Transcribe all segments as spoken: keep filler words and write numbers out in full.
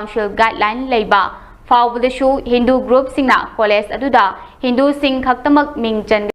Council guideline ꯂꯩꯕ ꯐꯥꯎꯕꯗꯁꯨ Hindu groupꯁꯤꯡꯅ college ꯑꯗꯨꯗ ꯍꯤꯟꯗꯨꯁꯤꯡ ꯈꯛꯇꯃꯛ ꯃꯤꯡ ꯆꯟꯒꯅꯤ꯫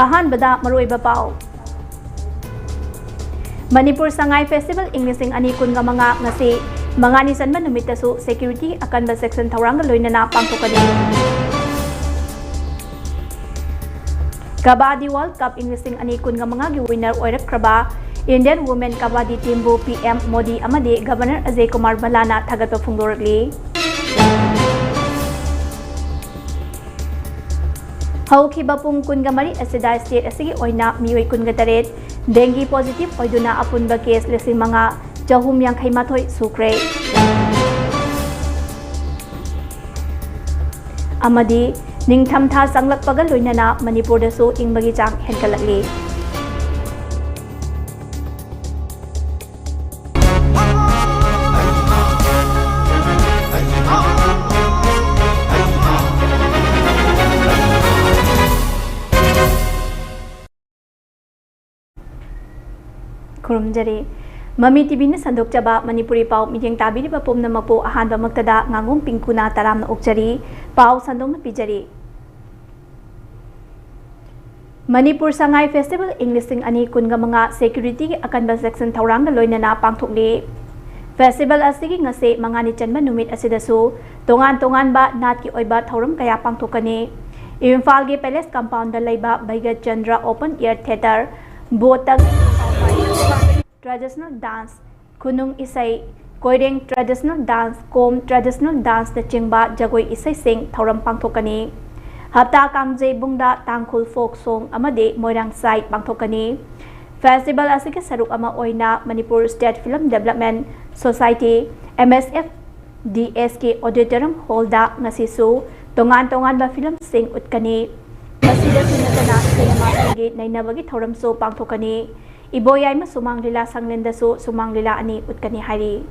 ꯑꯍꯥꯟꯕꯗ ꯃꯔꯨꯑꯣꯏꯕ ꯄꯥꯎ꯫ ꯃꯅꯤꯄꯨꯔ ꯁꯉꯥꯏ Festival ꯏꯪ ꯂꯤꯁꯤꯡ ꯑꯅꯤ ꯀꯨꯟꯒ ꯃꯉꯥ ꯉꯁꯤ ꯃꯉꯥꯅꯤ ꯆꯟꯕ ꯅꯨꯃꯤꯠꯇꯁꯨ security ꯑꯀꯟꯕ section ꯊꯧꯔꯥꯡꯒ ꯂꯣꯏꯅꯅ ꯄꯥꯡꯊꯣꯛꯀꯅꯤ꯫ Kabaddi World Cup ꯏꯪ ꯂꯤꯁꯤꯡ ꯑꯅꯤ ꯀꯨꯟꯒ ꯃꯉꯥꯒꯤ winner ꯑꯣꯏꯔꯛꯈ꯭ꯔꯕ Indian women kabaddi teamꯕꯨ P M Modi ꯑꯃꯗꯤ Governor ꯑꯖꯌ ꯀꯨꯃꯥꯔ ꯚꯜꯂꯥꯅ ꯊꯥꯒꯠꯄ ꯐꯣꯡꯗꯣꯔꯛꯂꯤ꯫ ꯍꯧꯈꯤꯕ ꯄꯨꯡ ꯀꯨꯟꯒ ꯃꯔꯤ ꯑꯁꯤꯗ state ꯑꯁꯤꯒꯤ ꯑꯣꯏꯅ ꯃꯤꯑꯣꯏ ꯀꯨꯟꯒ ꯇꯔꯦꯠ dengue positive ꯑꯣꯏꯗꯨꯅ ꯑꯄꯨꯟꯕ case ꯂꯤꯁꯤꯡ ꯃꯉꯥ ꯆꯍꯨꯝ ꯌꯥꯡꯈꯩ ꯃꯥꯊꯣꯏ ꯁꯨꯈ꯭ꯔꯦ꯫ ꯑꯃꯗꯤ ꯅꯤꯡꯊꯝꯊꯥ ꯆꯪꯂꯛꯄꯒ ꯂꯣꯏꯅꯅ ꯃꯅꯤꯄꯨꯔꯗꯁꯨ ꯏꯪꯕꯒꯤ ꯆꯥꯡ ꯍꯦꯟꯒꯠꯂꯛꯂꯤ꯫ ꯈꯨꯔꯨꯝꯖꯔꯤ꯫ ꯃꯃꯤ ꯇꯤꯚꯤꯅ ꯁꯟꯗꯣꯛꯆꯕ ꯃꯅꯤꯄꯨꯔꯤ ꯄꯥꯎ ꯃꯤꯠꯌꯦꯡ ꯇꯥꯕꯤꯔꯤꯕ ꯄꯨꯝꯅꯃꯛꯄꯨ ꯑꯍꯥꯟꯕꯃꯛꯇꯗ ꯉꯥꯉꯣꯝ ꯄꯤꯡꯀꯨꯅ ꯇꯔꯥꯝꯅ ꯑꯣꯛꯆꯔꯤ꯫ ꯄꯥꯎ ꯁꯟꯗꯣꯛꯅ ꯄꯤꯖꯔꯤ꯫ ꯃꯅꯤꯄꯨꯔ ꯁꯉꯥꯏ Festival ꯏꯪ ꯂꯤꯁꯤꯡ ꯑꯅꯤ ꯀꯨꯟꯒ ꯃꯉꯥ securityꯒꯤ ꯑꯀꯟꯕ section ꯊꯧꯔꯥꯡꯒ ꯂꯣꯏꯅꯅ ꯄꯥꯡꯊꯣꯛꯂꯤ꯫ Festival ꯑꯁꯤꯒꯤ ꯉꯁꯤ ꯃꯉꯥꯅꯤ ꯆꯟꯕ ꯅꯨꯃꯤꯠ ꯑꯁꯤꯗꯁꯨ ꯇꯣꯉꯥꯟ ꯇꯣꯉꯥꯟꯕ ꯅꯥꯠꯀꯤ ꯑꯣꯏꯕ ꯊꯧꯔꯝ ꯀꯌꯥ ꯄꯥꯡꯊꯣꯛꯀꯅꯤ꯫ ꯏꯝꯐꯥꯜꯒꯤ Palace compoundꯗ ꯂꯩꯕ ꯚꯩꯒ Chandra open air theatre, ꯕꯣꯠꯇ traditional dance, ꯈꯨꯅꯨꯡ ꯏꯁꯩ, ꯀꯣꯏꯔꯦꯡ traditional dance, ꯀꯣꯝ traditional danceꯅꯆꯤꯡꯕ ꯖꯒꯣꯏ ꯏꯁꯩꯁꯤꯡ ꯊꯧꯔꯝ ꯄꯥꯡꯊꯣꯛꯀꯅꯤ꯫ ꯍꯞꯇꯥ ꯀꯥꯡꯖꯩꯕꯨꯡꯗ ꯇꯥꯡꯈꯨꯜ folk song ꯑꯃꯗꯤ ꯃꯣꯏꯔꯥꯡ ꯁꯥꯏ ꯄꯥꯡꯊꯣꯛꯀꯅꯤ꯫ Festival ꯑꯁꯤꯒꯤ ꯁꯔꯨꯛ ꯑꯃ ꯑꯣꯏꯅ Manipur State Film Development Society, M S F D S ꯀꯤ auditorium hallꯗ ꯉꯁꯤꯁꯨ ꯇꯣꯉꯥꯟ ꯇꯣꯉꯥꯟꯕ ꯐꯤꯂꯝꯁꯤꯡ ꯎꯠꯀꯅꯤ꯫ ꯃꯁꯤꯗꯁꯨ ꯅꯠꯇꯅ ꯁꯤꯅꯦꯃꯥꯁꯤꯡꯒꯤ ꯅꯩꯅꯕꯒꯤ ꯊꯧꯔꯝꯁꯨ ꯄꯥꯡꯊꯣꯛꯀꯅꯤ꯫ ꯏꯕꯣꯌꯥꯏꯃ ꯁꯨꯃꯥꯡ ꯂꯤꯂꯥ ꯁꯪꯂꯦꯟꯗꯁꯨ ꯁꯨꯃꯥꯡ ꯂꯤꯂꯥ ꯑꯅꯤ ꯎꯠꯀꯅꯤ ꯍꯥꯏꯔꯤ꯫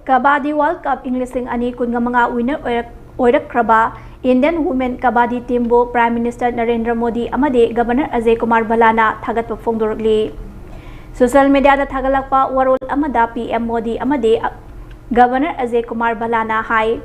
ꯀꯕꯥꯗꯤ World Cup ꯏꯪ ꯂꯤꯁꯤꯡ ꯑꯅꯤ ꯀꯨꯟꯒ ꯃꯉꯥ winner ꯑꯣꯏꯔꯛ-, ꯑꯣꯏꯔꯛꯈ꯭ꯔꯕ Indian women ꯀꯕꯥꯗꯤ teamꯕꯨ Prime Minister ꯅꯔꯦꯟꯗ꯭ꯔ ꯃꯣꯗꯤ ꯑꯃꯗꯤ Governor ꯑꯖꯌ ꯀꯨꯃꯥꯔ ꯚꯜꯂꯥꯅ ꯊꯥꯒꯠꯄ ꯐꯣꯡꯗꯣꯔꯛꯂꯤ꯫ Social mediaꯗ ꯊꯥꯒꯠꯂꯛꯄ ꯋꯥꯔꯣꯜ ꯑꯃꯗ P M ꯃꯣꯗꯤ ꯑꯃꯗꯤ Governor ꯑꯖꯌ ꯀꯨꯃꯥꯔ ꯚꯜꯂꯥꯅ ꯍꯥꯏ,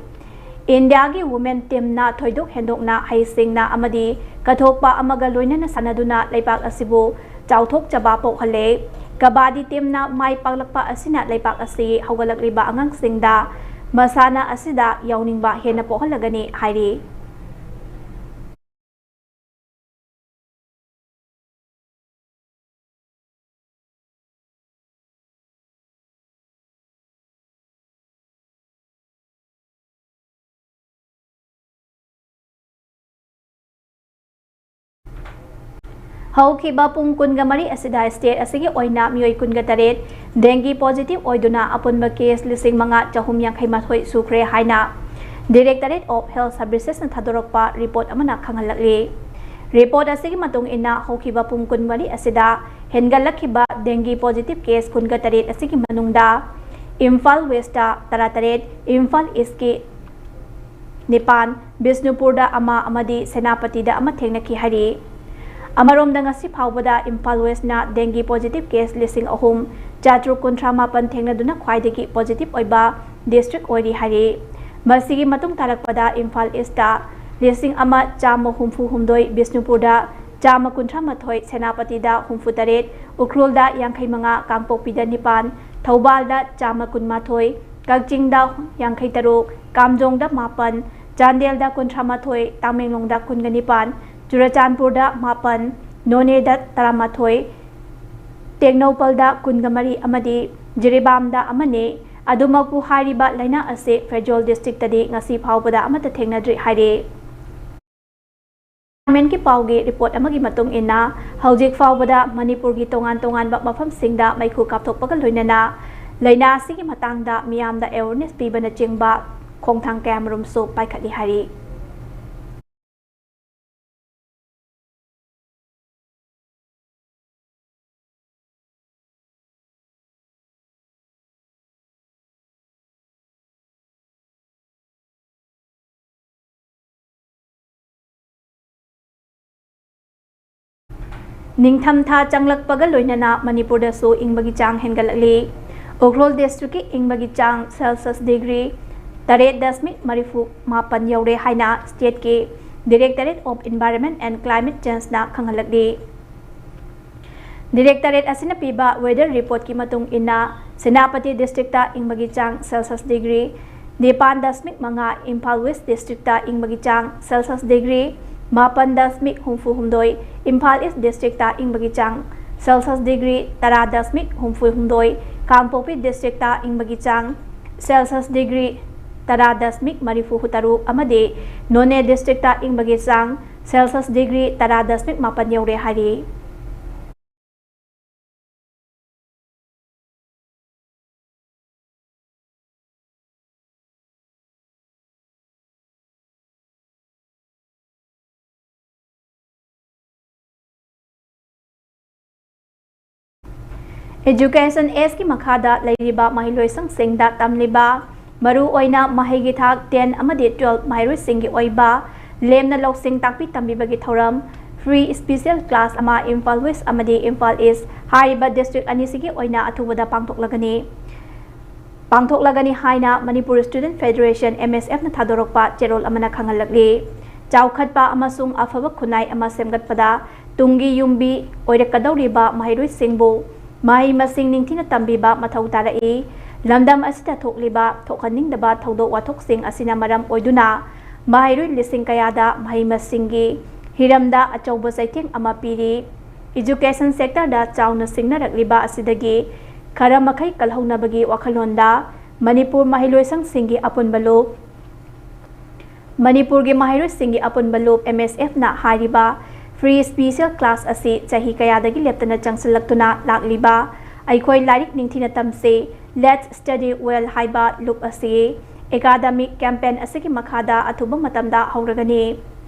ꯏꯟꯗꯤꯌꯥꯒꯤ women teamꯅ ꯊꯣꯏꯗꯣꯛ ꯍꯦꯟꯗꯣꯛꯅ ꯍꯩꯁꯤꯡꯅ ꯑꯃꯗꯤ ꯀꯠꯊꯣꯛꯄ ꯑꯃꯒ ꯂꯣꯏꯅꯅ ꯁꯥꯟꯅꯗꯨꯅ ꯂꯩꯕꯥꯛ ꯑꯁꯤꯕꯨ ꯆꯥꯎꯊꯣꯛꯆꯕ ꯄꯣꯛꯍꯜꯂꯦ꯫ ꯀꯕꯥꯗꯤ teamꯅ ꯃꯥꯏ ꯄꯥꯛꯂꯛꯄ ꯑꯁꯤꯅ ꯂꯩꯕꯥꯛ ꯑꯁꯤ ꯍꯧꯒꯠꯂꯛꯂꯤꯕ ꯑꯉꯥꯡꯁꯤꯡꯗ ꯃꯁꯥꯟꯅ ꯑꯁꯤꯗ ꯌꯥꯎꯅꯤꯡꯕ ꯍꯦꯟꯅ ꯄꯣꯛꯍꯜꯂꯒꯅꯤ ꯍꯥꯏꯔꯤ꯫ ꯍꯧꯈꯤꯕ ꯄꯨꯡ ꯀꯨꯟꯒ ꯃꯔꯤ ꯑꯁꯤꯗ state ꯑꯁꯤꯒꯤ ꯑꯣꯏꯅ ꯃꯤꯑꯣꯏ ꯀꯨꯟꯒ ꯇꯔꯦꯠ dengue positive ꯑꯣꯏꯗꯨꯅ ꯑꯄꯨꯟꯕ case ꯂꯤꯁꯤꯡ ꯃꯉꯥ ꯆꯍꯨꯝ ꯌꯥꯡꯈꯩ ꯃꯥꯊꯣꯏ ꯁꯨꯈ꯭ꯔꯦ ꯍꯥꯏꯅ Directorate of Health Servicesꯅ ꯊꯥꯗꯣꯔꯛꯄ report ꯑꯃꯅ ꯈꯪꯍꯜꯂꯛꯂꯤ꯫ Report ꯑꯁꯤꯒꯤ ꯃꯇꯨꯡ ꯏꯟꯅ ꯍꯧꯈꯤꯕ ꯄꯨꯡ ꯀꯨꯟꯃꯔꯤ ꯑꯁꯤꯗ ꯍꯦꯟꯒꯠꯂꯛꯈꯤꯕ dengue positive case ꯀꯨꯟꯒ ꯇꯔꯦꯠ ꯑꯁꯤꯒꯤ ꯃꯅꯨꯡꯗ ꯏꯝꯐꯥꯜ Westꯇ ꯇꯔꯥꯇꯔꯦꯠ, ꯏꯝꯐꯥꯜ Eastꯀꯤ ꯅꯤꯄꯥꯟ, ꯕꯤꯁꯅꯨꯄꯨꯔꯗ ꯑꯃ ꯑꯃꯗꯤ ꯁꯦꯅꯥꯄꯇꯤꯗ ꯑꯃ ꯊꯦꯡꯅꯈꯤ ꯍꯥꯏꯔꯤ꯫ ꯑꯃꯔꯣꯝꯗ ꯉꯁꯤ ꯐꯥꯎꯕꯗ ꯏꯝꯐꯥꯜ Westꯅ dengue positive case ꯂꯤꯁꯤꯡ ꯑꯍꯨꯝ ꯆꯥꯇ꯭ꯔꯨꯛ ꯀꯨꯟꯊ꯭ꯔꯥ ꯃꯥꯄꯟ ꯊꯦꯡꯅꯗꯨꯅ ꯈ꯭ꯋꯥꯏꯗꯒꯤ positive ꯑꯣꯏꯕ district ꯑꯣꯏꯔꯤ ꯍꯥꯏꯔꯤ꯫ ꯃꯁꯤꯒꯤ ꯃꯇꯨꯡ ꯇꯥꯔꯛꯄꯗ ꯏꯝꯐꯥꯜ Eastꯇ ꯂꯤꯁꯤꯡ ꯑꯃ ꯆꯥꯝꯃ ꯍꯨꯝꯐꯨ ꯍꯨꯝꯗꯣꯏ, ꯕꯤꯁꯅꯨꯄꯨꯔꯗ ꯆꯥꯝꯃ ꯀꯨꯟꯊ꯭ꯔꯥ ꯃꯥꯊꯣꯏ, ꯁꯦꯅꯥꯄꯇꯤꯗ ꯍꯨꯝꯐꯨ ꯇꯔꯦꯠ, ꯎꯈ꯭ꯔꯨꯜꯗ ꯌꯥꯡꯈꯩ ꯃꯉꯥ, ꯀꯥꯡꯄꯣꯛꯄꯤꯗ ꯅꯤꯄꯥꯟ, ꯊꯧꯕꯥꯜꯗ ꯆꯥꯝꯃ ꯀꯨꯟ ꯃꯥꯊꯣꯏ, ꯀꯛꯆꯤꯡꯗ ꯌꯥꯡꯈꯩ ꯇꯔꯨꯛ, ꯀꯥꯝꯖꯣꯡꯗ ꯃꯥꯄꯟ, ꯆꯥꯟꯗꯦꯜꯗ ꯀꯨꯟꯊ꯭ꯔꯥ ꯃꯥꯊꯣꯏ, ꯇꯥꯃꯦꯡꯂꯣꯡꯗ ꯀꯨꯟꯒ ꯅꯤꯄꯥꯟ, ꯆꯨꯔꯆꯥꯟꯄꯨꯔꯗ ꯃꯥꯄꯟ, ꯅꯣꯅꯦꯗ ꯇꯔꯥꯃꯥꯊꯣꯏ, ꯇꯦꯡꯅꯧꯄꯜꯗ ꯀꯨꯟꯒ ꯃꯔꯤ ꯑꯃꯗꯤ ꯖꯤꯔꯤꯕꯥꯝꯗ ꯑꯃꯅꯤ꯫ ꯑꯗꯨꯃꯛꯄꯨ ꯍꯥꯏꯔꯤꯕ ꯂꯥꯏꯅꯥ ꯑꯁꯤ ꯐꯦꯔꯖꯣꯜ ꯗꯤꯁꯇ꯭ꯔꯤꯛꯇꯗꯤ ꯉꯁꯤ ꯐꯥꯎꯕꯗ ꯑꯃꯠꯇ ꯊꯦꯡꯅꯗ꯭ꯔꯤ ꯍꯥꯏꯔꯤ꯫ ꯒꯣꯚꯔꯟꯃꯦꯟꯠꯀꯤ ꯄꯥꯎꯒꯤ ꯔꯤꯄꯣꯔꯠ ꯑꯃꯒꯤ ꯃꯇꯨꯡ ꯏꯟꯅ, ꯍꯧꯖꯤꯛ ꯐꯥꯎꯕꯗ ꯃꯅꯤꯄꯨꯔꯒꯤ ꯇꯣꯉꯥꯟ ꯇꯣꯉꯥꯟꯕ ꯃꯐꯝꯁꯤꯡꯗ ꯃꯩꯈꯨ ꯀꯥꯞꯊꯣꯛꯄꯒ ꯂꯣꯏꯅꯅ ꯂꯥꯏꯅꯥ ꯑꯁꯤꯒꯤ ꯃꯇꯥꯡꯗ ꯃꯤꯌꯥꯝꯗ ꯑꯦꯋꯦꯔꯅꯦꯁ ꯄꯤꯕꯅꯆꯤꯡꯕ ꯈꯣꯡꯊꯥꯡ ꯀꯌꯥꯃꯔꯨꯝꯁꯨ ꯄꯥꯏꯈꯠꯂꯤ ꯍꯥꯏꯔꯤ꯫ ꯅꯤꯡꯊꯝꯊꯥ ꯆꯪꯂꯛꯄꯒ ꯂꯣꯏꯅꯅ ꯃꯅꯤꯄꯨꯔꯗꯁꯨ ꯏꯪꯕꯒꯤ ꯆꯥꯡ ꯍꯦꯟꯒꯠꯂꯛꯂꯤ꯫ ꯎꯈ꯭ꯔꯨꯜ ꯗꯤꯁꯇ꯭ꯔꯤꯛꯀꯤ ꯏꯪꯕꯒꯤ ꯆꯥꯡ ꯁꯦꯜꯁꯤꯌꯁ ꯗꯤꯒ꯭ꯔꯤ ꯇꯔꯦꯠ ꯗꯁꯃꯤꯛ ꯃꯔꯤꯐꯨ ꯃꯥꯄꯟ ꯌꯧꯔꯦ ꯍꯥꯏꯅ ꯁ꯭ꯇꯦꯠꯀꯤ Directorate of Environment and Climate Changeꯅ ꯈꯪꯍꯜꯂꯛꯂꯤ꯫ ꯗꯤꯔꯦꯛꯇꯣꯔꯦꯠ ꯑꯁꯤꯅ ꯄꯤꯕ ꯋꯦꯗꯔ ꯔꯤꯄꯣꯔꯠꯀꯤ ꯃꯇꯨꯡ ꯏꯟꯅ, ꯁꯦꯅꯥꯄꯇꯤ ꯗꯤꯁꯇ꯭ꯔꯤꯛꯇ ꯏꯪꯕꯒꯤ ꯆꯥꯡ ꯁꯦꯜꯁꯤꯌꯁ ꯗꯤꯒ꯭ꯔꯤ ꯅꯤꯄꯥꯟ ꯗꯁꯃꯤꯛ ꯃꯉꯥ, ꯏꯝꯐꯥꯜ ꯋꯦꯁ ꯗꯤꯁꯇ꯭ꯔꯤꯛꯇ ꯏꯪꯕꯒꯤ ꯆꯥꯡ ꯁꯦꯜꯁꯤꯌꯁ ꯗꯤꯒ꯭ꯔꯤ ꯃꯥꯄꯟ ꯗꯁꯃꯤꯛ ꯍꯨꯝꯐꯨ ꯍꯨꯝꯗꯣꯏ, ꯏꯝꯐꯥꯜ ꯏꯁ ꯗꯤꯁꯇ꯭ꯔꯤꯛꯇ ꯏꯪꯕꯒꯤ ꯆꯥꯡ ꯁꯦꯜꯁꯤꯌꯁ ꯗꯤꯒ꯭ꯔꯤ ꯇꯔꯥ ꯗꯁꯃꯤꯛ ꯍꯨꯝꯐꯨ ꯍꯨꯝꯗꯣꯏ, ꯀꯥꯡꯄꯣꯛꯄꯤ ꯗꯤꯁꯇ꯭ꯔꯤꯛꯇ ꯏꯪꯕꯒꯤ ꯆꯥꯡ ꯁꯦꯜꯁꯤꯌꯁ ꯗꯤꯒ꯭ꯔꯤ ꯇꯔꯥ ꯗꯁꯃꯤꯛ ꯃꯔꯤꯐꯨ ꯇꯔꯨꯛ ꯑꯃꯗꯤ ꯅꯣꯅꯦ ꯗꯤꯁꯇ꯭ꯔꯤꯛꯇ ꯏꯪꯕꯒꯤ ꯆꯥꯡ ꯁꯦꯜꯁꯤꯌꯁ ꯗꯤꯒ꯭ꯔꯤ ꯇꯔꯥ ꯗꯁꯃꯤꯛ ꯃꯥꯄꯟ ꯌꯧꯔꯦ ꯍꯥꯏꯔꯤ꯫ Education Ageꯀꯤ ꯃꯈꯥꯗ ꯂꯩꯔꯤꯕ ꯃꯍꯩꯂꯣꯏꯁꯪꯁꯤꯡꯗ ꯇꯝꯂꯤꯕ ꯃꯔꯨꯑꯣꯏꯅ ꯃꯍꯩꯒꯤ ꯊꯥꯛ ten ꯑꯃꯗꯤ twelve ꯃꯍꯩꯔꯣꯏꯁꯤꯡꯒꯤ ꯑꯣꯏꯕ ꯂꯦꯝꯅ ꯂꯧꯁꯤꯡ ꯇꯥꯛꯄꯤ ꯇꯝꯕꯤꯕꯒꯤ ꯊꯧꯔꯝ Free Special Class ꯑꯃ ꯏꯝꯐꯥꯜ ꯋꯦꯁ ꯑꯃꯗꯤ ꯏꯝꯐꯥꯜ ꯏꯁ ꯍꯥꯏꯔꯤꯕ ꯗꯤꯁꯇ꯭ꯔꯤꯛ ꯑꯅꯤꯁꯤꯒꯤ ꯑꯣꯏꯅ ꯑꯊꯨꯕꯗ ꯄꯥꯡꯊꯣꯛꯂꯒꯅꯤ꯫ ꯄꯥꯡꯊꯣꯛꯂꯒꯅꯤ ꯍꯥꯏꯅ Manipur Student Federation, M S Fꯅ ꯊꯥꯗꯣꯔꯛꯄ ꯆꯦꯔꯣꯜ ꯑꯃꯅ ꯈꯪꯍꯜꯂꯛꯂꯤ꯫ ꯆꯥꯎꯈꯠꯄ ꯑꯃꯁꯨꯡ ꯑꯐꯕ ꯈꯨꯟꯅꯥꯏ ꯑꯃ ꯁꯦꯝꯒꯠꯄꯗ ꯇꯨꯡꯒꯤ ꯌꯨꯝꯕꯤ ꯑꯣꯏꯔꯛꯀꯗꯧꯔꯤꯕ ꯃꯍꯩꯔꯣꯏꯁꯤꯡꯕꯨ ꯃꯍꯩ ꯃꯁꯤꯡ ꯅꯤꯡꯊꯤꯅ ꯇꯝꯕꯤꯕ ꯃꯊꯧ ꯇꯥꯔꯛꯏ꯫ ꯂꯝꯗꯝ ꯑꯁꯤꯗ ꯊꯣꯛꯂꯤꯕ ꯊꯣꯛꯍꯟꯅꯤꯡꯗꯕ ꯊꯧꯗꯣꯛ ꯋꯥꯊꯣꯛꯁꯤꯡ ꯑꯁꯤꯅ ꯃꯔꯝ ꯑꯣꯏꯗꯨꯅ ꯃꯍꯩꯔꯣꯏ ꯂꯤꯁꯤꯡ ꯀꯌꯥꯗ ꯃꯍꯩ ꯃꯁꯤꯡꯒꯤ ꯍꯤꯔꯝꯗ ꯑꯆꯧꯕ ꯆꯩꯊꯦꯡ ꯑꯃ ꯄꯤꯔꯤ꯫ Education sectorꯗ ꯆꯥꯎꯅ ꯁꯤꯡꯅꯔꯛꯂꯤꯕ ꯑꯁꯤꯗꯒꯤ ꯈꯔ ꯃꯈꯩ ꯀꯜꯍꯧꯅꯕꯒꯤ ꯋꯥꯈꯜꯂꯣꯟꯗ ꯃꯅꯤꯄꯨꯔ ꯃꯍꯩꯂꯣꯏꯁꯪꯁꯤꯡꯒꯤ ꯑꯄꯨꯟꯕ ꯂꯨꯞ, ꯃꯅꯤꯄꯨꯔꯒꯤ ꯃꯍꯩꯔꯣꯏꯁꯤꯡꯒꯤ ꯑꯄꯨꯟꯕ ꯂꯨꯞ, M S Fꯅ ꯍꯥꯏꯔꯤꯕ Free Special Class ꯑꯁꯤ ꯆꯍꯤ ꯀꯌꯥꯗꯒꯤ ꯂꯦꯞꯇꯅ ꯆꯪꯁꯤꯜꯂꯛꯇꯨꯅ ꯂꯥꯛꯂꯤꯕ ꯑꯩꯈꯣꯏ ꯂꯥꯏꯔꯤꯛ ꯅꯤꯡꯊꯤꯅ ꯇꯝꯁꯤ, Let's Study Well ꯍꯥꯏꯕ ꯂꯨꯞ ꯑꯁꯤ academic campaign ꯑꯁꯤꯒꯤ ꯃꯈꯥꯗ ꯑꯊꯨꯕ ꯃꯇꯝꯗ ꯍꯧꯔꯒꯅꯤ꯫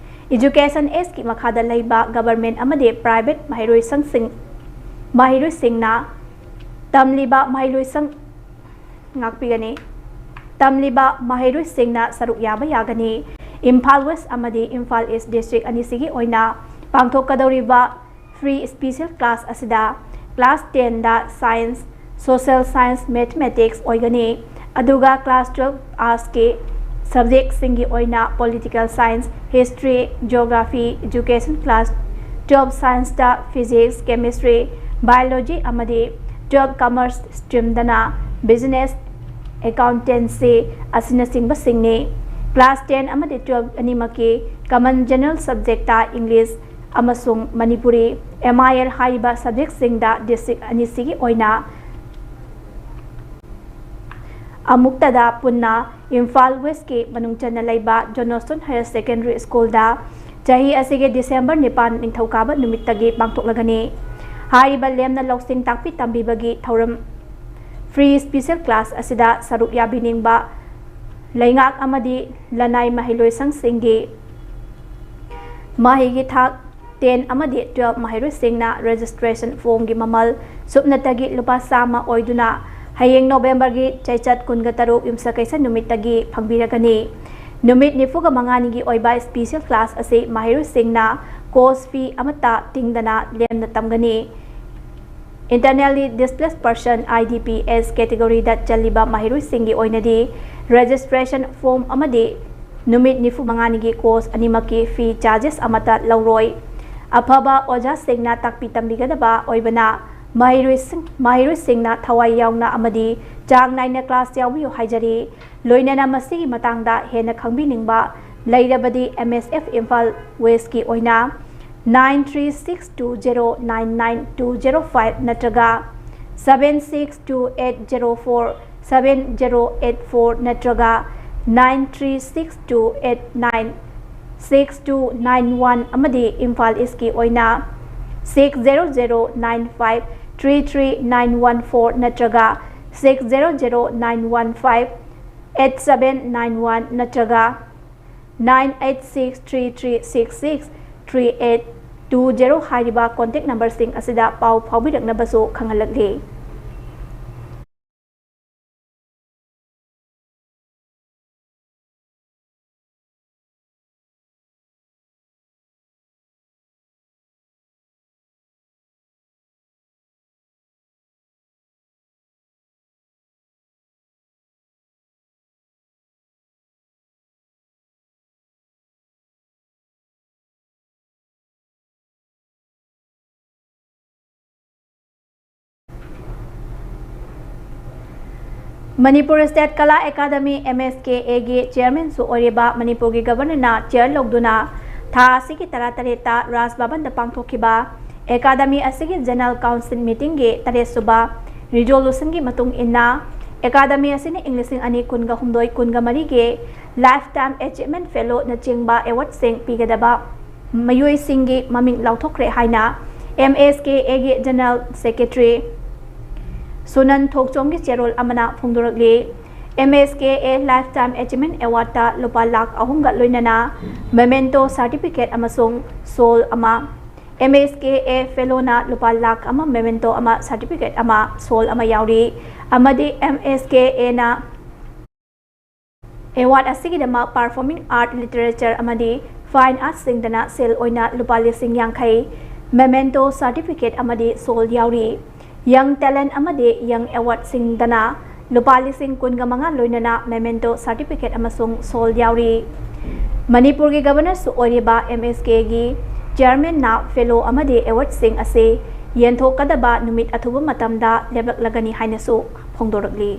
Education Actꯀꯤ ꯃꯈꯥꯗ ꯂꯩꯕ government ꯑꯃꯗꯤ private ꯃꯍꯩꯔꯣꯏꯁꯪꯁꯤꯡ, ꯃꯍꯩꯔꯣꯏꯁꯤꯡꯅ ꯇꯝꯂꯤꯕ ꯃꯍꯩꯂꯣꯏꯁꯪ ꯉꯥꯛꯄꯤꯒꯅꯤ꯫ ꯇꯝꯂꯤꯕ ꯃꯍꯩꯔꯣꯏꯁꯤꯡꯅ ꯁꯔꯨꯛ ꯌꯥꯕ ꯌꯥꯒꯅꯤ꯫ ꯏꯝꯐꯥꯜ West ꯑꯃꯗꯤ ꯏꯝꯐꯥꯜ East district ꯑꯅꯤꯁꯤꯒꯤ ꯑꯣꯏꯅ ꯄꯥꯡꯊꯣꯛꯀꯗꯧꯔꯤꯕ Free Special Class ꯑꯁꯤꯗ class tenꯗ Science, Social Science, Mathematics ꯑꯣꯏꯒꯅꯤ꯫ ꯑꯗꯨꯒ class twelve Artsꯀꯤ subjectꯁꯤꯡꯒꯤ ꯑꯣꯏꯅ Political Science, History, Geography, Education class twelve Scienceꯇ Physics, Chemistry, Biology ꯑꯃꯗꯤ twelve Commerce streamꯗꯅ Business, Accountancy ꯑꯁꯤꯅꯆꯤꯡꯕꯁꯤꯡꯅꯤ꯫ Class ten ꯑꯃꯗꯤ twelve ꯑꯅꯤꯃꯛꯀꯤ common general subjectꯇ English ꯑꯃꯁꯨꯡ ꯃꯅꯤꯄꯨꯔꯤ, M I L ꯍꯥꯏꯔꯤꯕ subjectꯁꯤꯡꯗ district ꯑꯅꯤꯁꯤꯒꯤ ꯑꯣꯏꯅ ꯑꯃꯨꯛꯇꯗ ꯄꯨꯟꯅ ꯏꯝꯐꯥꯜ Westꯀꯤ ꯃꯅꯨꯡ ꯆꯟꯅ ꯂꯩꯕ Johnston Higher Secondary Schoolꯗ ꯆꯍꯤ ꯑꯁꯤꯒꯤ December ꯅꯤꯄꯥꯟ ꯅꯤꯡꯊꯧꯀꯥꯕ ꯅꯨꯃꯤꯠꯇꯒꯤ ꯄꯥꯡꯊꯣꯛꯂꯒꯅꯤ꯫ ꯍꯥꯏꯔꯤꯕ ꯂꯦꯝꯅ ꯂꯧꯁꯤꯡ ꯇꯥꯛꯄꯤ ꯇꯝꯕꯤꯕꯒꯤ ꯊꯧꯔꯝ Free Special Class ꯑꯁꯤꯗ ꯁꯔꯨꯛ ꯌꯥꯕꯤꯅꯤꯡꯕ ꯂꯩꯉꯥꯛ ꯑꯃꯗꯤ ꯂꯅꯥꯏ ꯃꯍꯩꯂꯣꯏꯁꯪꯁꯤꯡꯒꯤ ꯃꯍꯩꯒꯤ ꯊꯥꯛ ten ꯑꯃꯗꯤ twelve ꯃꯍꯩꯔꯣꯏꯁꯤꯡꯅ registration formꯒꯤ ꯃꯃꯜ ꯁꯨꯞꯅꯇꯒꯤ ꯂꯨꯄꯥ ꯆꯥꯝꯃ ꯑꯣꯏꯗꯨꯅ ꯍꯌꯦꯡ Novemberꯒꯤ ꯆꯩꯆꯠ ꯀꯨꯟꯒ ꯇꯔꯨꯛ ꯌꯨꯝꯁꯀꯩꯁ ꯅꯨꯃꯤꯠꯇꯒꯤ ꯐꯪꯕꯤꯔꯒꯅꯤ꯫ ꯅꯨꯃꯤꯠ ꯅꯤꯐꯨꯒ ꯃꯉꯥꯅꯤꯒꯤ ꯑꯣꯏꯕ special class ꯑꯁꯤ ꯃꯍꯩꯔꯣꯏꯁꯤꯡꯅ course fee ꯑꯃꯠꯇ ꯇꯤꯡꯗꯅ ꯂꯦꯝꯅ ꯇꯝꯒꯅꯤ꯫ Internally Displaced Person, I D Ps categoryꯗ ꯆꯜꯂꯤꯕ ꯃꯍꯩꯔꯣꯏꯁꯤꯡꯒꯤ ꯑꯣꯏꯅꯗꯤ registration form ꯑꯃꯗꯤ ꯅꯨꯃꯤꯠ ꯅꯤꯐꯨ ꯃꯉꯥꯅꯤꯒꯤ ꯀꯣꯔꯁ ꯑꯅꯤꯃꯛꯀꯤ ꯐꯤ ꯆꯥꯔꯖꯦꯁ ꯑꯃꯠꯇ ꯂꯧꯔꯣꯏ꯫ ꯑꯐꯕ ꯑꯣꯖꯥꯁꯤꯡꯅ ꯇꯥꯛꯄꯤ ꯇꯝꯕꯤꯒꯗꯕ ꯑꯣꯏꯕꯅ ꯃꯍꯩꯔꯣꯏꯁꯤꯡ ꯃꯍꯩꯔꯣꯏꯁꯤꯡꯅ ꯊꯋꯥꯏ ꯌꯥꯎꯅ ꯑꯃꯗꯤ ꯆꯥꯡ ꯅꯥꯏꯅ ꯀ꯭ꯂꯥꯁ ꯌꯥꯎꯕꯤꯌꯨ ꯍꯥꯏꯖꯔꯤ꯫ ꯂꯣꯏꯅꯅ ꯃꯁꯤꯒꯤ ꯃꯇꯥꯡꯗ ꯍꯦꯟꯅ ꯈꯪꯕꯤꯅꯤꯡꯕ ꯂꯩꯔꯕꯗꯤ ꯑꯦꯝ ꯑꯦꯁ ꯑꯦꯐ ꯏꯝꯐꯥꯜ ꯋꯦꯁꯀꯤ ꯑꯣꯏꯅ nine three six two zero nine nine two zero five ꯅꯠꯇ꯭ꯔꯒ seven six two eight zero four seven zero eight four ꯅꯠꯇ꯭ꯔꯒ nine three six two eight nine six two nine one ꯑꯃꯗꯤ ꯏꯝꯐꯥꯜ ꯏꯁꯀꯤ ꯑꯣꯏꯅ six zero zero nine five three three nine one four ꯅꯠꯇ꯭ꯔꯒ six zero zero nine one five eight seven nine one ꯅꯠꯇ꯭ꯔꯒ nine eight six three three six six three eight two zero ꯍꯥꯏꯔꯤꯕ contact ꯅꯝꯕꯔꯁꯤꯡ ꯑꯁꯤꯗ ꯄꯥꯎ ꯐꯥꯎꯕꯤꯔꯛꯅꯕꯁꯨ ꯈꯪꯍꯜꯂꯛꯂꯤ꯫ Manipur state ꯀꯂꯥ academy, M ꯑꯦꯁ ꯀꯦ ꯑꯦꯒꯤ ꯆꯤꯌꯔꯃꯦꯟꯁꯨ ꯑꯣꯏꯔꯤꯕ ꯃꯅꯤꯄꯨꯔꯒꯤ ꯒꯕꯔꯅꯔꯅ ꯆꯤꯌꯔ ꯂꯧꯗꯨꯅ ꯊꯥ ꯑꯁꯤꯒꯤ ꯇꯔꯥꯇꯔꯦꯠꯇ ꯔꯥꯖ ꯚꯕꯟꯗ ꯄꯥꯡꯊꯣꯛꯈꯤꯕ ꯑꯦꯀꯥꯗꯃꯤ ꯑꯁꯤꯒꯤ ꯖꯦꯅꯔꯦꯜ ꯀꯥꯎꯟꯁꯤꯜ ꯃꯤꯇꯤꯡꯒꯤ ꯇꯔꯦꯠꯁꯨꯕ ꯔꯤꯖꯣꯂꯨꯁꯟꯒꯤ ꯃꯇꯨꯡ ꯏꯟꯅ, ꯑꯦꯀꯥꯗꯃꯤ ꯑꯁꯤꯅ ꯏꯪ ꯂꯤꯁꯤꯡ ꯑꯅꯤ ꯀꯨꯟꯒ ꯍꯨꯝꯗꯣꯏ ꯀꯨꯟꯒ ꯃꯔꯤꯒꯤ Lifetime Achievement Fellow ꯅꯆꯤꯡꯕ ꯑꯦꯋꯥꯔꯗꯁꯤꯡ ꯄꯤꯒꯗꯕ ꯃꯤꯑꯣꯏꯁꯤꯡꯒꯤ ꯃꯃꯤꯡ ꯂꯥꯎꯊꯣꯛꯈ꯭ꯔꯦ ꯍꯥꯏꯅ ꯑꯦꯝ ꯑꯦꯁ ꯀꯦ ꯑꯦꯒꯤ ꯖꯦꯅꯔꯦꯜ ꯁꯦꯀ꯭ꯔꯦꯇꯔꯤ ꯁꯨꯅꯟ ꯊꯣꯛꯆꯣꯝꯒꯤ ꯆꯦꯔꯣꯜ ꯑꯃꯅ ꯐꯣꯡꯗꯣꯔꯛꯂꯤ꯫ M S K A Lifetime Achievement Awardꯇ ꯂꯨꯄꯥ ꯂꯥꯈ ꯑꯍꯨꯝꯒ ꯂꯣꯏꯅꯅ ꯃꯦꯃꯦꯟꯇꯣ ꯁꯥꯔꯇꯤꯐꯤꯀꯦꯠ ꯑꯃꯁꯨꯡ ꯁꯣꯜ ꯑꯃ, ꯑꯦꯝ ꯑꯦꯁ ꯀꯦ ꯑꯦ ꯐꯦꯂꯣꯅ ꯂꯨꯄꯥ ꯂꯥꯈ ꯑꯃ ꯃꯦꯃꯦꯟꯇꯣ ꯑꯃ, ꯁꯥꯔꯇꯤꯐꯤꯀꯦꯠ ꯑꯃ, ꯁꯣꯜ ꯑꯃ ꯌꯥꯎꯔꯤ ꯑꯃꯗꯤ ꯑꯦꯝ ꯑꯦꯁ ꯀꯦ ꯑꯦꯅ ꯑꯦꯋꯥꯔꯗ ꯑꯁꯤꯒꯤꯗꯃꯛ Performing Art, Literature ꯑꯃꯗꯤ Fine Artsꯁꯤꯡꯗꯅ ꯁꯦꯜ ꯑꯣꯏꯅ ꯂꯨꯄꯥ ꯂꯤꯁꯤꯡ ꯌꯥꯡꯈꯩ, ꯃꯦꯃꯦꯟꯇꯣ ꯁꯥꯔꯇꯤꯐꯤꯀꯦꯠ ꯑꯃꯗꯤ ꯁꯣꯜ ꯌꯥꯎꯔꯤ꯫ Young Talent ꯑꯃꯗꯤ Young Awardꯁꯤꯡꯗꯅ ꯂꯨꯄꯥ ꯂꯤꯁꯤꯡ ꯀꯨꯟꯒ ꯃꯉꯥ ꯂꯣꯏꯅꯅ memento certificate ꯑꯃꯁꯨꯡ shawl ꯌꯥꯎꯔꯤ꯫ ꯃꯅꯤꯄꯨꯔꯒꯤ Governorꯁꯨ ꯑꯣꯏꯔꯤꯕ MSKꯒꯤ Chairmanꯅ fellow ꯑꯃꯗꯤ awardꯁꯤꯡ ꯑꯁꯤ ꯌꯦꯟꯊꯣꯛꯀꯗꯕ ꯅꯨꯃꯤꯠ ꯑꯊꯨꯕ ꯃꯇꯝꯗ ꯂꯦꯞꯂꯛꯂꯒꯅꯤ ꯍꯥꯏꯅꯁꯨ ꯐꯣꯡꯗꯣꯔꯛꯂꯤ꯫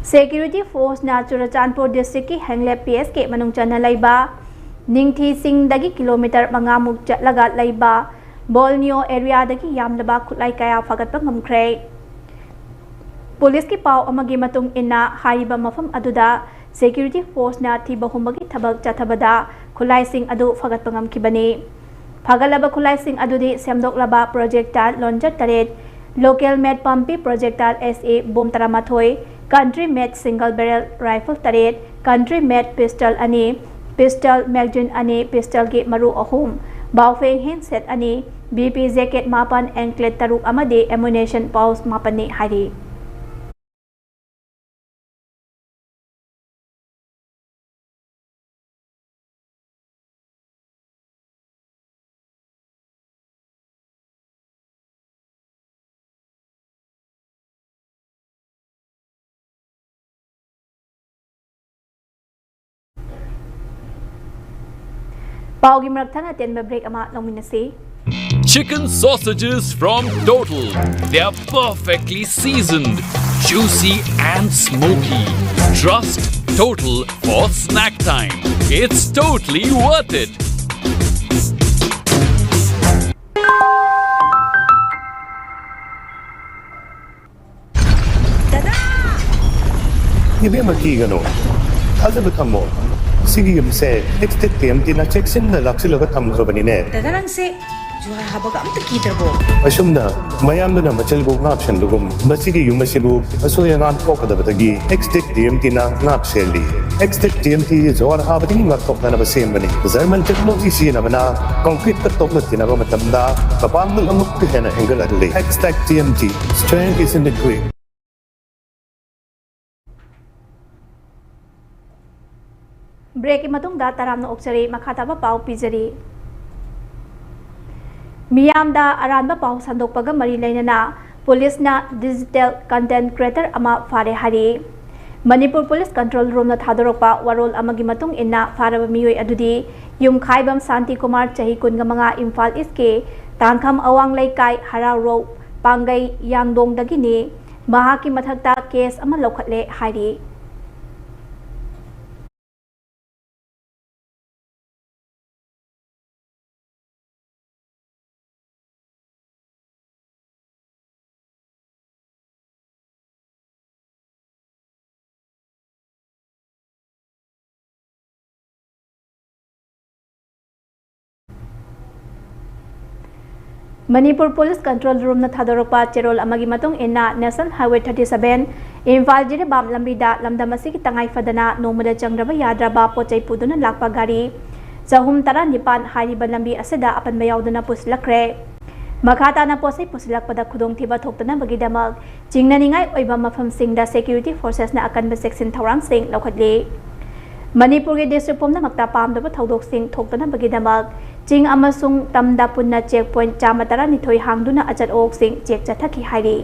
Security forceꯅ ꯆꯨꯔꯆꯥꯟꯄꯨꯔ districtꯀꯤ ꯍꯦꯡꯂꯦꯞ PSK ꯃꯅꯨꯡ ꯆꯟꯅ ꯂꯩꯕ ꯅꯤꯡꯊꯤꯁꯤꯡꯗꯒꯤ kilometre ꯃꯉꯥꯃꯨꯛ ꯆꯠꯂꯒ ꯂꯩꯕ ꯕꯣꯜꯅꯤꯌꯣ areaꯗꯒꯤ ꯌꯥꯝꯂꯕ ꯈꯨꯠꯂꯥꯏ ꯀꯌꯥ ꯐꯥꯒꯠꯄ ꯉꯝꯈ꯭ꯔꯦ꯫ ꯄꯨꯂꯤꯁꯀꯤ ꯄꯥꯎ ꯑꯃꯒꯤ ꯃꯇꯨꯡ ꯏꯟꯅ, ꯍꯥꯏꯔꯤꯕ ꯃꯐꯝ ꯑꯗꯨꯗ security forceꯅ ꯊꯤꯕ ꯍꯨꯝꯕꯒꯤ ꯊꯕꯛ ꯆꯠꯊꯕꯗ ꯈꯨꯠꯂꯥꯏꯁꯤꯡ ꯑꯗꯨ ꯐꯥꯒꯠꯄ ꯉꯝꯈꯤꯕꯅꯤ꯫ ꯐꯥꯒꯠꯂꯕ ꯈꯨꯠꯂꯥꯏꯁꯤꯡ ꯑꯗꯨꯗꯤ ꯁꯦꯝꯗꯣꯛꯂꯕ projectile launcher ꯇꯔꯦꯠ, local made ꯄꯝꯄꯤ projectile SA bomb ꯇꯔꯥꯃꯥꯊꯣꯏ, country made single barrel rifle ꯇꯔꯦꯠ, country made pistol ꯑꯅꯤ, pistol magazine ꯑꯅꯤ, pistolꯒꯤ ꯃꯔꯨ ꯑꯍꯨꯝ, Baofeng handset ꯑꯅꯤ, BP jacket ꯃꯥꯄꯟ, anklet ꯇꯔꯨꯛ ꯑꯃꯗꯤ ammunition pouch ꯃꯥꯄꯟꯅꯤ ꯍꯥꯏꯔꯤ꯫ ꯄꯥꯎꯒꯤ ꯃꯔꯛ ꯊꯪꯅ ꯑꯇꯦꯟꯕ break ꯑꯃ ꯂꯧꯃꯤꯟꯅꯁꯤ꯫ Chicken sausages from Total. They are perfectly seasoned, juicy and smoky. Trust Total for snack time. It's totally worth it. ꯏꯕꯦꯝꯃ, ꯀꯤꯒꯅꯨ, ꯊꯥꯖꯕ ꯊꯝꯃꯣ꯫ ꯁꯤꯒꯤ ꯌꯨꯝꯁꯦ ꯑꯦꯛꯁꯇꯦꯠ ꯇꯤ ꯑꯦꯝ ꯇꯤꯅ ꯆꯦꯛꯁꯤꯟꯅ ꯂꯥꯛꯁꯤꯜꯂꯒ ꯊꯝꯈ꯭ꯔꯕꯅꯤꯅꯦ꯫ ꯗꯗꯥ, ꯅꯪꯁꯦ ꯖꯨꯍꯥꯔ ꯍꯥꯕꯒ ꯑꯝꯇ ꯀꯤꯗ꯭ꯔꯕꯣ? ꯑꯁꯨꯝꯅ ꯃꯌꯥꯝꯗꯨꯅ ꯃꯆꯤꯜꯕꯨ ꯉꯥꯛ ꯁꯦꯟꯕꯒꯨꯝ, ꯃꯁꯤꯒꯤ ꯌꯨꯝ ꯑꯁꯤꯕꯨ ꯑꯁꯣꯏ ꯑꯉꯥꯝ ꯊꯣꯛꯀꯗꯕꯗꯒꯤ ꯑꯦꯛꯁꯇꯦꯛ ꯇꯤ ꯑꯦꯝ ꯇꯤꯅ ꯉꯥꯛ ꯁꯦꯜꯂꯤ꯫ ꯑꯦꯛꯁꯇꯦꯛ ꯇꯤ ꯑꯦꯝ ꯇꯤ ꯖꯨꯍꯥꯔ ꯍꯥꯕꯗꯒꯤ ꯉꯥꯛꯊꯣꯛꯅꯅꯕ ꯁꯦꯝꯕꯅꯤ꯫ ꯖꯔꯃꯟ ꯇꯦꯛꯅꯣꯂꯣꯖꯤ ꯁꯤꯖꯤꯟꯅꯕꯅ ꯀꯪꯀ꯭ꯔꯤꯠꯇ ꯇꯣꯛꯅ ꯇꯤꯟꯅꯕ ꯃꯇꯝꯗ ꯃꯄꯥꯡꯒꯜ ꯑꯃꯨꯛꯀ ꯍꯦꯟꯅ ꯍꯦꯟꯒꯠꯍꯜꯂꯤ꯫ Xtech T M T, strength is in the grip꯫ ꯕ꯭ꯔꯦꯛꯀꯤ ꯃꯇꯨꯡꯗ ꯇꯔꯥꯝꯅ ꯑꯣꯛꯆꯔꯤ꯫ ꯃꯈꯥ ꯇꯥꯕ ꯄꯥꯎ ꯄꯤꯖꯔꯤ꯫ ꯃꯤꯌꯥꯝꯗ ꯑꯔꯥꯟꯕ ꯄꯥꯎ ꯁꯟꯗꯣꯛꯄꯒ ꯃꯔꯤ ꯂꯩꯅꯅ ꯄꯨꯂꯤꯁꯅ digital content creator ꯑꯃ ꯐꯥꯔꯦ ꯍꯥꯏꯔꯤ꯫ ꯃꯅꯤꯄꯨꯔ ꯄꯨꯂꯤꯁ ꯀꯟꯇ꯭ꯔꯣꯜ ꯔꯨꯝꯅ ꯊꯥꯗꯣꯔꯛꯄ ꯋꯥꯔꯣꯜ ꯑꯃꯒꯤ ꯃꯇꯨꯡ ꯏꯟꯅ, ꯐꯥꯔꯕ ꯃꯤꯑꯣꯏ ꯑꯗꯨꯗꯤ ꯌꯨꯝꯈꯥꯏꯕꯝ ꯁꯥꯟꯇꯤ ꯀꯨꯃꯥꯔ, ꯆꯍꯤ ꯀꯨꯟꯒ ꯃꯉꯥ, ꯏꯝꯐꯥꯜ ꯏꯁꯀꯤ ꯇꯥꯡꯈꯝ ꯑꯋꯥꯡ ꯂꯩꯀꯥꯏ, ꯍꯔꯥꯎꯔꯧ ꯄꯥꯡꯒꯩ ꯌꯥꯡꯗꯣꯡꯗꯒꯤꯅꯤ꯫ ꯃꯍꯥꯛꯀꯤ ꯃꯊꯛꯇ ꯀꯦꯁ ꯑꯃ ꯂꯧꯈꯠꯂꯦ ꯍꯥꯏꯔꯤ꯫ ꯃꯅꯤꯄꯨꯔ ꯄꯨꯂꯤꯁ ꯀꯟꯇ꯭ꯔꯣꯜ ꯔꯨꯝꯅ ꯊꯥꯗꯣꯔꯛꯄ ꯆꯦꯔꯣꯜ ꯑꯃꯒꯤ ꯃꯇꯨꯡ ꯏꯟꯅ, National Highway thirty seven, Imphal Jiribam ꯂꯝꯕꯤꯗ ꯂꯝꯗꯝ ꯑꯁꯤꯒꯤ ꯇꯉꯥꯏ ꯐꯗꯅ ꯅꯣꯡꯃꯗ ꯆꯪꯗ꯭ꯔꯕ ꯌꯥꯗ꯭ꯔꯕ ꯄꯣꯠ ꯆꯩ ꯄꯨꯗꯨꯅ ꯂꯥꯛꯄ ꯒꯥꯔꯤ ꯆꯍꯨꯝ ꯇꯔꯥꯅꯤꯄꯥꯟ ꯍꯥꯏꯔꯤꯕ ꯂꯝꯕꯤ ꯑꯁꯤꯗ ꯑꯄꯟꯕ ꯌꯥꯎꯗꯅ ꯄꯨꯁꯤꯜꯂꯛꯈ꯭ꯔꯦ꯫ ꯃꯈꯥ ꯇꯥꯅ ꯄꯣꯠ ꯆꯩ ꯄꯨꯁꯤꯜꯂꯛꯄꯗ ꯈꯨꯗꯣꯡꯊꯤꯕ ꯊꯣꯛꯇꯅꯕꯒꯤꯗꯃꯛ ꯆꯤꯡꯅꯅꯤꯡꯉꯥꯏ ꯑꯣꯏꯕ ꯃꯐꯝꯁꯤꯡꯗ security forcesꯅ ꯑꯀꯟꯕ ꯆꯦꯛꯁꯤꯟ ꯊꯧꯔꯥꯡꯁꯤꯡ ꯂꯧꯈꯠꯂꯤ꯫ ꯃꯅꯤꯄꯨꯔꯒꯤ district ꯄꯨꯝꯅꯃꯛꯇ ꯄꯥꯝꯗꯕ ꯊꯧꯗꯣꯛꯁꯤꯡ ꯊꯣꯛꯇꯅꯕꯒꯤꯗꯃꯛ ꯆꯤꯡ ꯑꯃꯁꯨꯡ ꯇꯝꯗ ꯄꯨꯟꯅ check point ꯆꯥꯝꯃ ꯇꯔꯥꯅꯤꯊꯣꯏ ꯍꯥꯡꯗꯨꯅ ꯑꯆꯠ ꯑꯋꯣꯛꯁꯤꯡ check ꯆꯠꯊꯈꯤ ꯍꯥꯏꯔꯤ꯫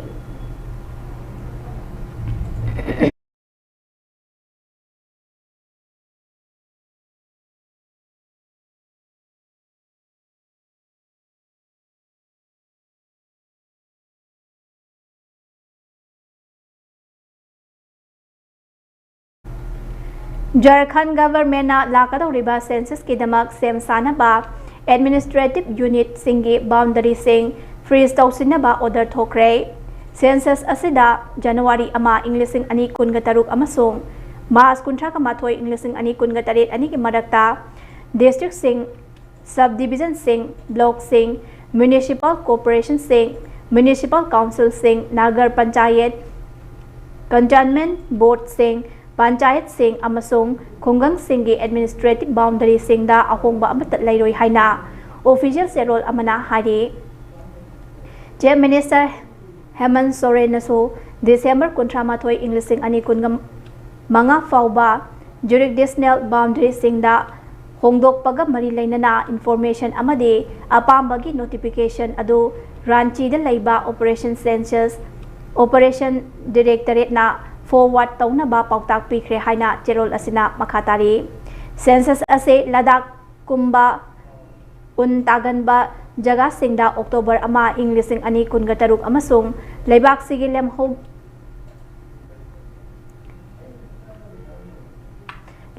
ꯖꯔꯈꯟ governmentꯅ ꯂꯥꯛꯀꯗꯧꯔꯤꯕ censusꯀꯤꯗꯃꯛ ꯁꯦꯝ ꯁꯥꯅꯕ administrative unitꯁꯤꯡꯒꯤ boundaryꯁꯤꯡ freeze ꯇꯧꯁꯤꯟꯅꯕ order ꯊꯣꯛꯈ꯭ꯔꯦ꯫ Census ꯑꯁꯤꯗ ꯖꯅꯋꯥꯔꯤ ꯑꯃ, ꯏꯪ ꯂꯤꯁꯤꯡ ꯑꯅꯤ ꯀꯨꯟꯒ ꯇꯔꯨꯛ ꯑꯃꯁꯨꯡ ꯃꯥꯔꯆ ꯀꯨꯟꯊ꯭ꯔꯥꯒ ꯃꯥꯊꯣꯏ, ꯏꯪ ꯂꯤꯁꯤꯡ ꯑꯅꯤ ꯀꯨꯟꯒ ꯇꯔꯦꯠ ꯑꯅꯤꯒꯤ ꯃꯔꯛꯇ districtꯁꯤꯡ sub divisionꯁꯤꯡ, blockꯁꯤꯡ, municipal corporationꯁꯤꯡ, municipal councilꯁꯤꯡ, nagar panchayat, cantonment boardꯁꯤꯡ, panchayatꯁꯤꯡ ꯑꯃꯁꯨꯡ ꯈꯨꯡꯒꯪꯁꯤꯡꯒꯤ administrative boundaryꯁꯤꯡꯗ ꯑꯍꯣꯡꯕ ꯑꯃꯠꯇ ꯂꯩꯔꯣꯏ ꯍꯥꯏꯅ official ꯆꯦꯔꯣꯜ ꯑꯃꯅ ꯍꯥꯏꯔꯤ꯫ Chief Minister ꯍꯦꯃꯟ ꯁꯣꯔꯦꯟꯅꯁꯨ December ꯀꯨꯟꯊ꯭ꯔꯥ ꯃꯥꯊꯣꯏ, ꯏꯪ ꯂꯤꯁꯤꯡ ꯑꯅꯤ ꯀꯨꯟꯒ ꯃꯉꯥ ꯐꯥꯎꯕ jurisdictional boundaryꯁꯤꯡꯗ ꯍꯣꯡꯗꯣꯛꯄꯒ ꯃꯔꯤ ꯂꯩꯅꯅ information ꯑꯃꯗꯤ ꯑꯄꯥꯝꯕꯒꯤ notification ꯑꯗꯨ ꯔꯥꯟꯆꯤꯗ ꯂꯩꯕ Operation Census Operation Directorateꯅ forward ꯇꯧꯅꯕ ꯄꯥꯎꯇꯥꯛ ꯄꯤꯈ꯭ꯔꯦ ꯍꯥꯏꯅ ꯆꯦꯔꯣꯜ ꯑꯁꯤꯅ ꯃꯈꯥ ꯇꯥꯔꯤ꯫ Census ꯑꯁꯤ ꯂꯗꯥꯈ ꯀꯨꯝꯕ ꯎꯟ ꯇꯥꯒꯟꯕ ꯖꯒꯥꯁꯤꯡꯗ October ꯑꯃ, ꯏꯪ ꯂꯤꯁꯤꯡ ꯑꯅꯤ ꯀꯨꯟꯒ ꯇꯔꯨꯛ ꯑꯃꯁꯨꯡ ꯂꯩꯕꯥꯛꯁꯤꯒꯤ ꯂꯦꯝꯍꯧ-,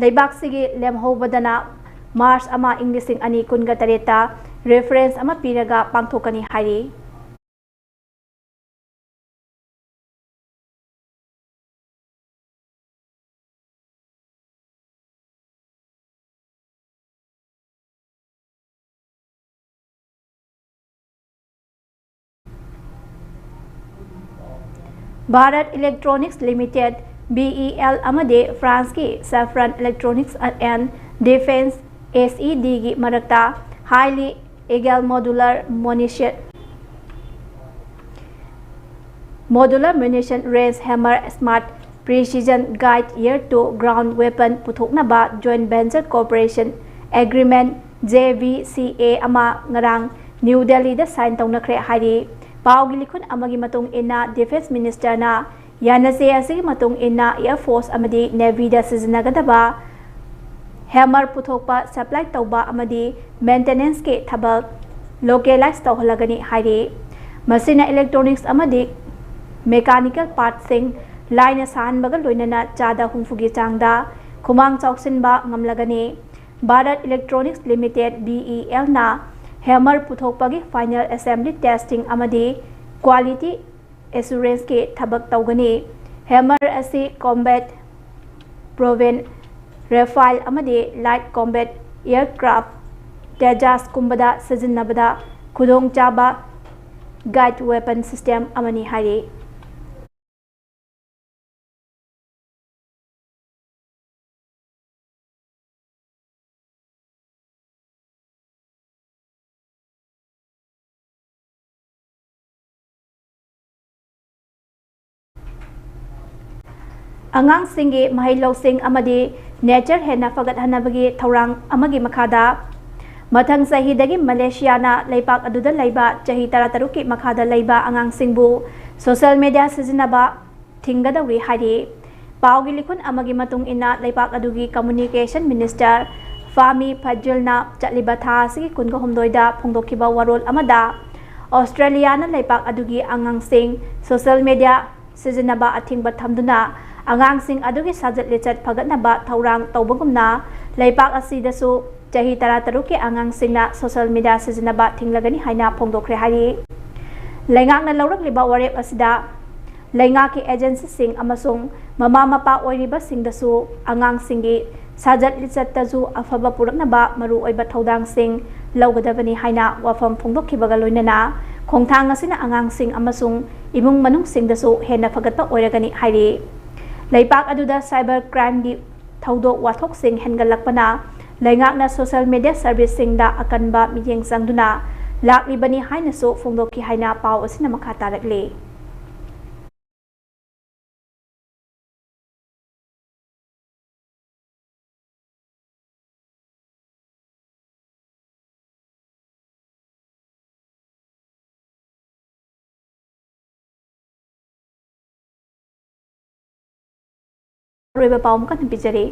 ꯂꯩꯕꯥꯛꯁꯤꯒꯤ ꯂꯦꯝꯍꯧꯕꯗꯅ March ꯑꯃ, ꯏꯪ ꯂꯤꯁꯤꯡ ꯑꯅꯤ ꯀꯨꯟꯒ ꯇꯔꯦꯠꯇ reference ꯑꯃ ꯄꯤꯔꯒ ꯄꯥꯡꯊꯣꯛꯀꯅꯤ ꯍꯥꯏꯔꯤ꯫ Bharat Electronics Limited, B E L, ꯑꯃꯗꯤ France ꯀꯤ Safran Electronics and Defense, S E D ꯒꯤ ꯃꯔꯛꯇ highly agile modular munition, modular munition range hammer, smart precision guide, air to ground weapon ꯄꯨꯊꯣꯛꯅꯕ joint venture cooperation agreement, J V C A, ꯑꯃ ꯉꯔꯥꯡ new ꯗꯦꯜꯂꯤꯗ sign ꯇꯧꯅꯈ꯭ꯔꯦ ꯍꯥꯏꯔꯤ꯫ ꯄꯥꯎꯒꯤ ꯂꯤꯈꯨꯟ ꯑꯃꯒꯤ ꯃꯇꯨꯡ ꯏꯟꯅ, Defense Minister ꯅ ꯌꯥꯅꯆꯦ ꯑꯁꯤꯒꯤ ꯃꯇꯨꯡ ꯏꯟꯅ Air Force ꯑꯃꯗꯤ Navy ꯗ ꯁꯤꯖꯤꯟꯅꯒꯗꯕ hammer ꯄꯨꯊꯣꯛꯄ, supply ꯇꯧꯕ ꯑꯃꯗꯤ maintenance ꯀꯤ ꯊꯕꯛ localize ꯇꯧꯍꯜꯂꯒꯅꯤ ꯍꯥꯏꯔꯤ꯫ ꯃꯁꯤꯅ electronics ꯑꯃꯗꯤ mechanical parts ꯁꯤꯡ ꯂꯥꯏꯅ ꯁꯥꯍꯟꯕꯒ ꯂꯣꯏꯅꯅ ꯆꯥꯗ ꯍꯨꯝꯐꯨꯒꯤ ꯆꯥꯡꯗ ꯈꯨꯃꯥꯡ ꯆꯥꯎꯁꯤꯟꯕ ꯉꯝꯂꯒꯅꯤ꯫ Bharat Electronics Limited, B E L, ꯅ hammer ꯄꯨꯊꯣꯛꯄꯒꯤ final assembly testing ꯑꯃꯗꯤ quality assurance ꯀꯤ ꯊꯕꯛ ꯇꯧꯒꯅꯤ꯫ Hammer ꯑꯁꯤ combat proven Rafale ꯑꯃꯗꯤ light combat aircraft ꯇꯦꯖꯥꯁꯀꯨꯝꯕꯗ ꯁꯤꯖꯤꯟꯅꯕꯗ ꯈꯨꯗꯣꯡꯆꯥꯕ guided weapon system ꯑꯃꯅꯤ ꯍꯥꯏꯔꯤ꯫ ꯑꯉꯥꯡꯁꯤꯡꯒꯤ ꯃꯍꯩ ꯂꯧꯁꯤꯡ ꯑꯃꯗꯤ nature ꯍꯦꯟꯅ ꯐꯒꯠꯍꯟꯅꯕꯒꯤ ꯊꯧꯔꯥꯡ ꯑꯃꯒꯤ ꯃꯈꯥꯗ ꯃꯊꯪ ꯆꯍꯤꯗꯒꯤ ꯃꯂꯦꯁꯤꯌꯥꯅ ꯂꯩꯄꯥꯛ ꯑꯗꯨꯗ ꯂꯩꯕ ꯆꯍꯤ ꯇꯔꯥꯇꯔꯨꯛꯀꯤ ꯃꯈꯥꯗ ꯂꯩꯕ ꯑꯉꯥꯡꯁꯤꯡꯕꯨ social media ꯁꯤꯖꯤꯟꯅꯕ ꯊꯤꯡꯒꯗꯧꯔꯤ ꯍꯥꯏꯔꯤ꯫ ꯄꯥꯎꯒꯤ ꯂꯤꯈꯨꯟ ꯑꯃꯒꯤ ꯃꯇꯨꯡ ꯏꯟꯅ, ꯂꯩꯄꯥꯛ ꯑꯗꯨꯒꯤ communication minister ꯐꯥꯃꯤ ꯐꯖꯤꯜꯅ ꯆꯠꯂꯤꯕ ꯊꯥ ꯑꯁꯤꯒꯤ ꯀꯨꯟꯒ ꯍꯨꯝꯗꯣꯏꯗ ꯐꯣꯡꯗꯣꯛꯈꯤꯕ ꯋꯥꯔꯣꯜ ꯑꯃꯗ, ꯑꯣꯁꯇ꯭ꯔꯦꯂꯤꯌꯥꯅ ꯂꯩꯄꯥꯛ ꯑꯗꯨꯒꯤ ꯑꯉꯥꯡꯁꯤꯡ social media ꯁꯤꯖꯤꯟꯅꯕ ꯑꯊꯤꯡꯕ ꯊꯝꯗꯨꯅ, ꯑꯉꯥꯡꯁꯤꯡ ꯑꯗꯨꯒꯤ ꯁꯥꯖꯠ ꯂꯤꯆꯠ ꯐꯒꯠꯅꯕ ꯊꯧꯔꯥꯡ ꯇꯧꯕꯒꯨꯝꯅ, ꯂꯩꯄꯥꯛ ꯑꯁꯤꯗꯁꯨ ꯆꯍꯤ ꯇꯔꯥꯇꯔꯨꯛꯀꯤ ꯑꯉꯥꯡꯁꯤꯡꯅ social media ꯁꯤꯖꯤꯟꯅꯕ ꯊꯤꯡꯂꯒꯅꯤ ꯍꯥꯏꯅ ꯐꯣꯡꯗꯣꯛꯈ꯭ꯔꯦ ꯍꯥꯏꯔꯤ꯫ ꯂꯩꯉꯥꯛꯅ ꯂꯧꯔꯛꯂꯤꯕ ꯋꯥꯔꯦꯞ ꯑꯁꯤꯗ ꯂꯩꯉꯥꯛꯀꯤ agency ꯁꯤꯡ ꯑꯃꯁꯨꯡ ꯃꯃꯥ ꯃꯄꯥ ꯑꯣꯏꯔꯤꯕꯁꯤꯡꯗꯁꯨ ꯑꯉꯥꯡꯁꯤꯡꯒꯤ ꯁꯥꯖꯠ ꯂꯤꯆꯠꯇꯁꯨ ꯑꯐꯕ ꯄꯨꯔꯛꯅꯕ ꯃꯔꯨꯑꯣꯏꯕ ꯊꯧꯗꯥꯡꯁꯤꯡ ꯂꯧꯒꯗꯕꯅꯤ ꯍꯥꯏꯅ ꯋꯥꯐꯝ ꯐꯣꯡꯗꯣꯛꯈꯤꯕꯒ ꯂꯣꯏꯅꯅ, ꯈꯣꯡꯊꯥꯡ ꯑꯁꯤꯅ ꯑꯉꯥꯡꯁꯤꯡ ꯑꯃꯁꯨꯡ ꯏꯃꯨꯡ ꯃꯅꯨꯡꯁꯤꯡꯗꯁꯨ ꯍꯦꯟꯅ ꯐꯒꯠꯄ ꯑꯣꯏꯔꯒꯅꯤ ꯍꯥꯏꯔꯤ꯫ ꯂꯩꯄꯥꯛ ꯑꯗꯨꯗ cyber crime ꯒꯤ ꯊꯧꯗꯣꯛ ꯋꯥꯊꯣꯛꯁꯤꯡ ꯍꯦꯟꯒꯠꯂꯛꯄꯅ ꯂꯩꯉꯥꯛꯅ social media service ꯁꯤꯡꯗ ꯑꯀꯟꯕ ꯃꯤꯠꯌꯦꯡ ꯆꯪꯗꯨꯅ ꯂꯥꯛꯂꯤꯕꯅꯤ ꯍꯥꯏꯅꯁꯨ ꯐꯣꯡꯗꯣꯛꯈꯤ ꯍꯥꯏꯅ ꯄꯥꯎ ꯑꯁꯤꯅ ꯃꯈꯥ ꯇꯥꯔꯛꯂꯤ꯫ ꯑꯔꯣꯏꯕ ꯄꯥꯎ ꯑꯃꯨꯛꯀ ꯍꯟꯅ ꯄꯤꯖꯔꯤ꯫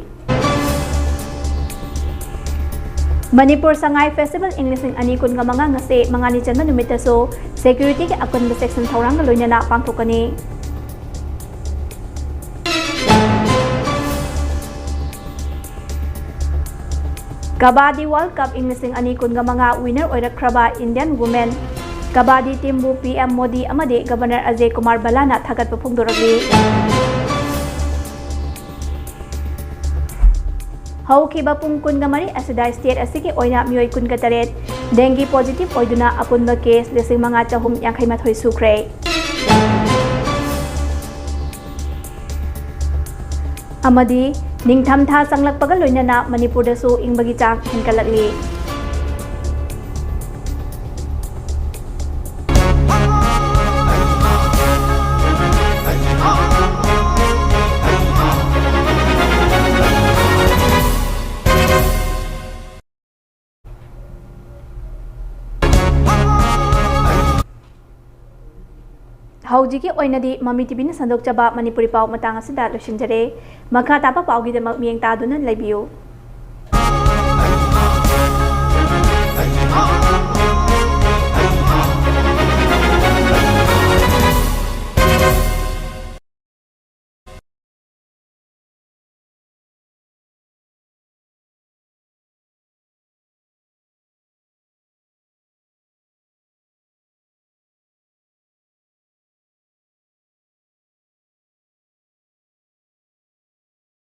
ꯃꯅꯤꯄꯨꯔ ꯁꯉꯥꯏ festival ꯏꯪ ꯂꯤꯁꯤꯡ ꯑꯅꯤ ꯀꯨꯟꯒ ꯃꯉꯥ ꯉꯁꯤ ꯃꯉꯥꯅꯤ ꯆꯟꯕ ꯅꯨꯃꯤꯠꯇꯁꯨ security ꯒꯤ ꯑꯀꯟꯕ section ꯊꯧꯔꯥꯡꯒ ꯂꯣꯏꯅꯅ ꯄꯥꯡꯊꯣꯛꯀꯅꯤ꯫ ꯀꯕꯥꯗꯤ World Cup ꯏꯪ ꯂꯤꯁꯤꯡ ꯑꯅꯤ ꯀꯨꯟꯒ ꯃꯉꯥ winner ꯑꯣꯏꯔꯛꯈ꯭ꯔꯕ Indian women ꯀꯕꯥꯗꯤ team ꯕꯨ P M ꯃꯣꯗꯤ ꯑꯃꯗꯤ Governor ꯑꯖꯌ ꯀꯨꯃꯥꯔ ꯚꯜꯂꯥꯅ ꯊꯥꯒꯠꯄ ꯐꯣꯡꯗꯣꯔꯛꯂꯤ꯫ ꯍꯧꯈꯤꯕ ꯄꯨꯡ ꯀꯨꯟꯒ ꯃꯔꯤ ꯑꯁꯤꯗ state ꯑꯁꯤꯒꯤ ꯑꯣꯏꯅ ꯃꯤꯑꯣꯏ ꯀꯨꯟꯒ ꯇꯔꯦꯠ dengue positive ꯑꯣꯏꯗꯨꯅ ꯑꯄꯨꯟꯕ case ꯂꯤꯁꯤꯡ ꯃꯉꯥ ꯆꯍꯨꯝ ꯌꯥꯡꯈꯩ ꯃꯥꯊꯣꯏ ꯁꯨꯈ꯭ꯔꯦ꯫ ꯑꯃꯗꯤ ꯅꯤꯡꯊꯝꯊꯥ ꯆꯪꯂꯛꯄꯒ ꯂꯣꯏꯅꯅ ꯃꯅꯤꯄꯨꯔꯗꯁꯨ ꯏꯪꯕꯒꯤ ꯆꯥꯡ ꯍꯦꯟꯒꯠꯂꯛꯂꯤ꯫ ꯍꯧꯖꯤꯛꯀꯤ ꯑꯣꯏꯅꯗꯤ ꯃꯃꯤ ꯇꯤꯚꯤꯅ ꯁꯟꯗꯣꯛꯆꯕ ꯃꯅꯤꯄꯨꯔꯤ ꯄꯥꯎ ꯃꯇꯥꯡ ꯑꯁꯤꯗ ꯂꯣꯏꯁꯤꯟꯖꯔꯦ꯫ ꯃꯈꯥ ꯇꯥꯕ ꯄꯥꯎꯒꯤꯗꯃꯛ ꯃꯤꯠꯌꯦꯡ ꯇꯥꯗꯨꯅ ꯂꯩꯕꯤꯌꯨ꯫